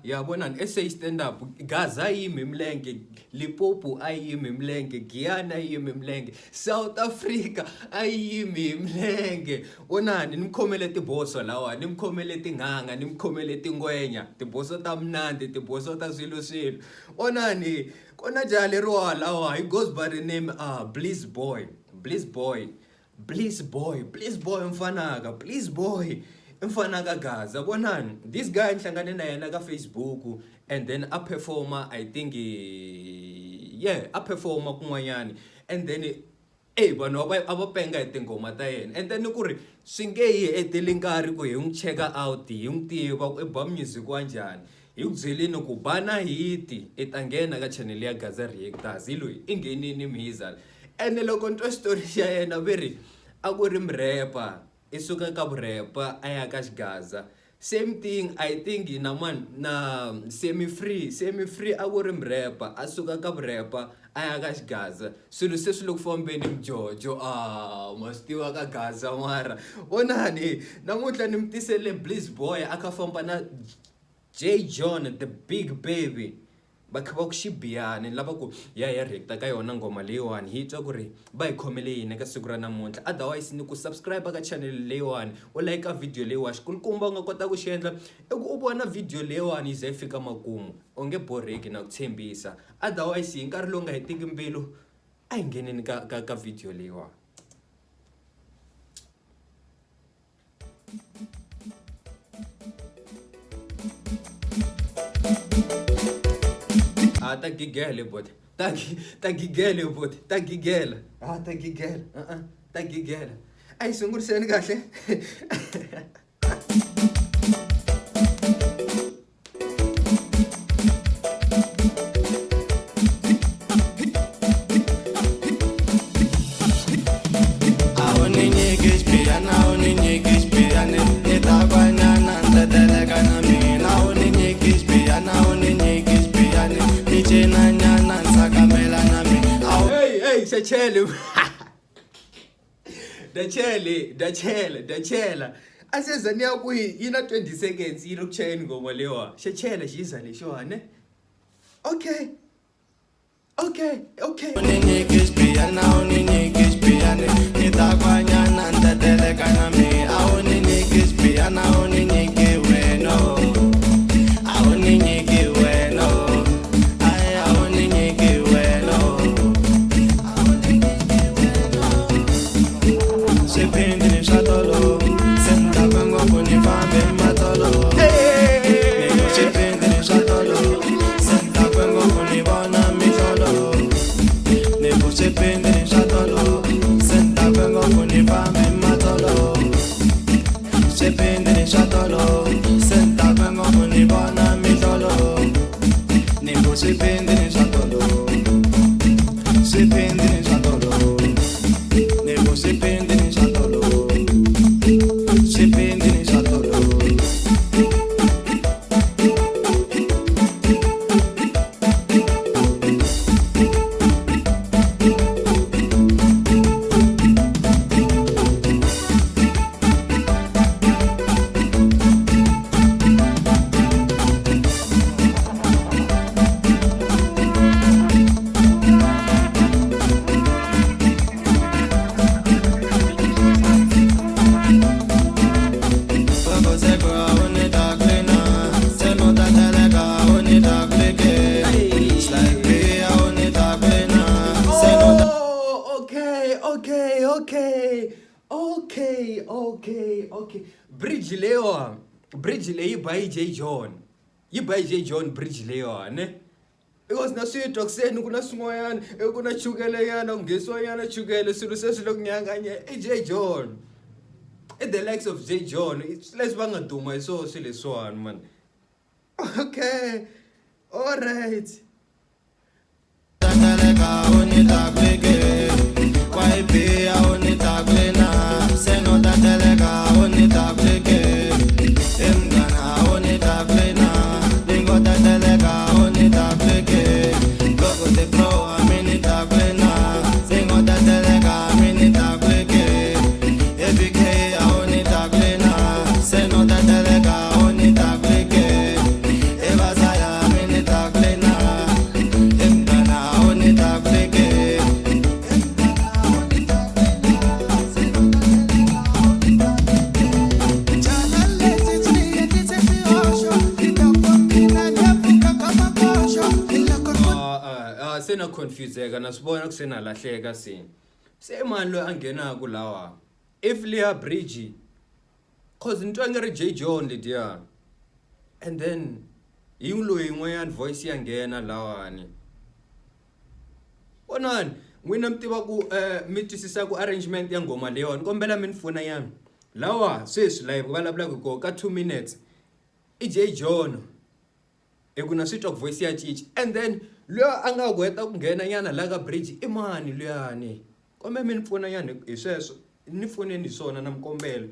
Ya vonani SA stand up Gaza a yi yimi hi milenge Limpopo a yi yimi hi milenge Giyani a yi yimi hi milenge South Africa a yi yimi hi milenge vonani ni mi khomele tiboso lawa ni mi khomele tin'anga ni mi khomele tingwenya tiboso ta munandi tiboso ta swilo swilo vonani ku na jaha leriwa lawa he goes by the name Bliss Boy Bliss Boy Bliss Boy Bliss Boy mfanaka Bliss Boy mfanaka Gaza vonani this guy ni hlangane na yena ka Facebook and then a performer I think yeah a performer kun'wanyani and then ey vanhu a va penga hi tinghoma ta yena and then ku ri swi nge hi heteli nkarhi ku hi n'wi cheka out hi n'wi tiva ku i ba music wa njhani hi ku byeleni ku ba na hiti i ta nghena ka channel ya Gaza Reactors hi loyi i nghenini mhiza ene loko ni twa xitori xa yena ve ri a ku ri murhepa i suka ka vurhepa a ya ka xigaza same thing I think na mani na semi free semi free a ku ri murhepa a suka ka vurhepa a ya ka xigaza swilo se swi le ku fambeni mjojo a ma swi tiva ka gaza mara vonani namuntlha ni mi tisele Bliss Boy a kha famba na J John the big baby va kha va ku xibiyani ni lava ku hi ya hi ya react-a ka yona nghoma leyiwani hi twa ku ri va hi khomele yini eka siku ra namuntlha otherwise ni ku subscribe ka channel leyiwani u like video leyiwani xikulukumba u nga kota ku xi endla i ku u vona video leyiwani yi ze yi fika makumu u nge borheki na ku tshembisa otherwise hi nkarhi lowu nga hetiki mbilu a hi ngheneni ka ka ka video leyiwani. A ta gigela boti ta ta gigela boti ta gigela a ta gigela a ta gigela a yi sunguriseni kahle. Hey, hey, Sechele. Dachele, dachela, dachela. A se za ni ya kwihi yi na 20 seconds yi ri ku chayeni nghoma leyiwa xechela xiza lexiwani ne okay okay okay Swipindi swa tolo se ni dakwe ngopfu ni fambe matolo swipindi swa tolo se ni dakwe ngopfu ni vona mihlolo ni ku swipindi swa tolo se ni dakwe ngopfu ni fambe matolo swipindi swa tolo se ni dakwe ngopfu ni vona mihlolo ni ku swipindi swa tolo swipindi swa tolo ni ku swipindi swa tolo swipindi swa tolo. Oh, okay, okay, okay, okay, okay, okay. Bridge leyiwa, bridge leyi ba yi J John. Yi ba yi J John bridge leyiwa, ne? Because na swi twa kuseni ku na swin'wanyana i ku na chukele nyana ku nghenisiwa nyana chukele swilo se swi le ku nyanganya i J John. I the likes of J John leswi va nga duma hi swona swilo leswiwani man. Okay, alright. na confuseka na swi vona ku se na lahleka se se i mani loyi a nghenaku lawa if liya bridge cause ni twa nga ri J John lediya and then hi loyi yin'wanyana voice ya nghena lawani vonani n'wina mi tiva ku mi twisisa ku arrangement ya nghoma leyiwani kombela mi ni pfuna nyana lawa sweswi la hi vulavulaka hi koho ka 2 minutes i J John hi ku na swi twa ku voice ya cinca and then luya a nga ku heta ku nghena nyana la ka bridge i mani luyani kombela mi ni pfuna nyana hi sweswo ni pfuneni hi swona na mi kombela.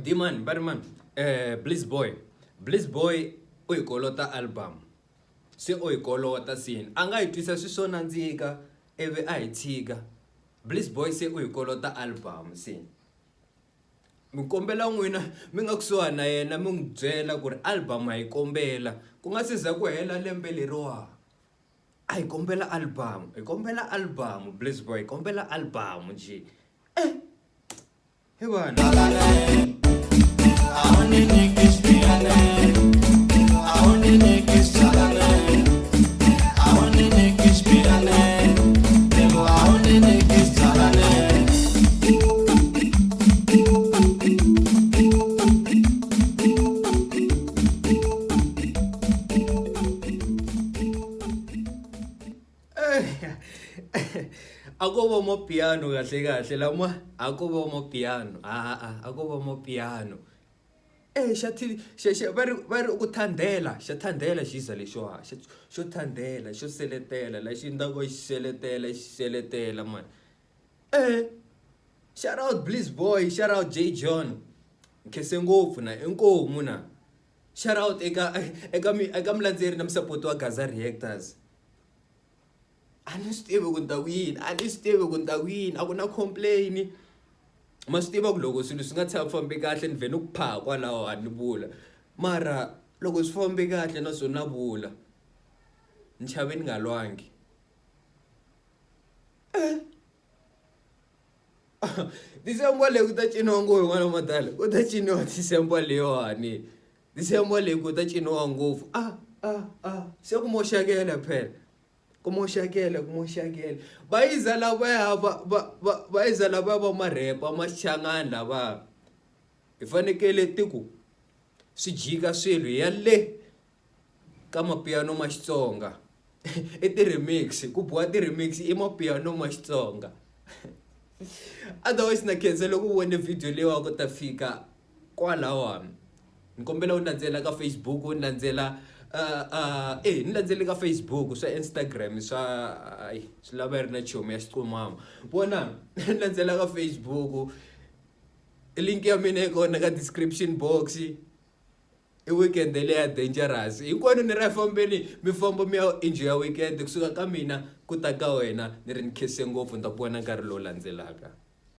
Dman va ri mani Bliss boy Bliss boy u hi kolota album se u hi kolota seni a nga hi twisa swi swo nandzika ivi a hi tshika Bliss boy se u hi kolota album se mi kombela n'wina mi nga kusuhani na yena mi n'wi byela ku ri album ha yi kombela ku nga se za ku hela lembe leriwa a hi kombela album hi kombela album Bliss boy hi kombela album njhe eh he vana. A ko va mapiano kahle kahle lama a ko va mapiano a a ko va mapiano e xa xa xa va ri va ri ku thandela xa thandela xiza lexiwa xo xo thandela xo seletela lexi endlaka xi seletela xi seletela mani e shout out Bliss boy shout out J John nkhense ngopfu na inkomu na shout out eka eka eka mulandzeri na musapoti wa Gaza Reactors a ni swi tivi ku ni ta ku yini a ni swi tivi ku ni ta ku yini a ku na complain ma swi tiva ku loko swilo swi nga tshami fambi kahle ni vhe ni ku phaha kwalaho a ni vula mara loko swi fambi kahle naswona na vula ni chave ni nga lwangi eh December leyi ku ta ciniwa ngopfu n'wana wa madala ku ta ciniwa December leyiwani December leyi ku ta ciniwa ngopfu a a a se ku moxakele phela ku moxakele ku moxakele va yiza lavaya va va va va yiza lavaya va marepa machangani lavaya hi fanekele ti ku swi jika swilo hi ya le ka mapiano ma Xitsonga i ti-remix ku biwa ti-remix i mapiano ma Xitsonga otherwise na khensa loko u vone video leyiwa ku ta fika kwalawani ni kombela u landzela ka Facebook u landzela e ni landzele ka Facebook swa Instagram swa hayi swi lava yi ri na chomi ya xiqumama vona ni landzela ka Facebook link ya mina yi kona ka description box. I weekend leya dangerous hinkwenu ni ra fambeni mi famba mi ya enjoy weekend kusuka ka mina ku ta ka wena ni ri ni khense ngopfu ni ta ku vona nkarhi lowu landzelaka.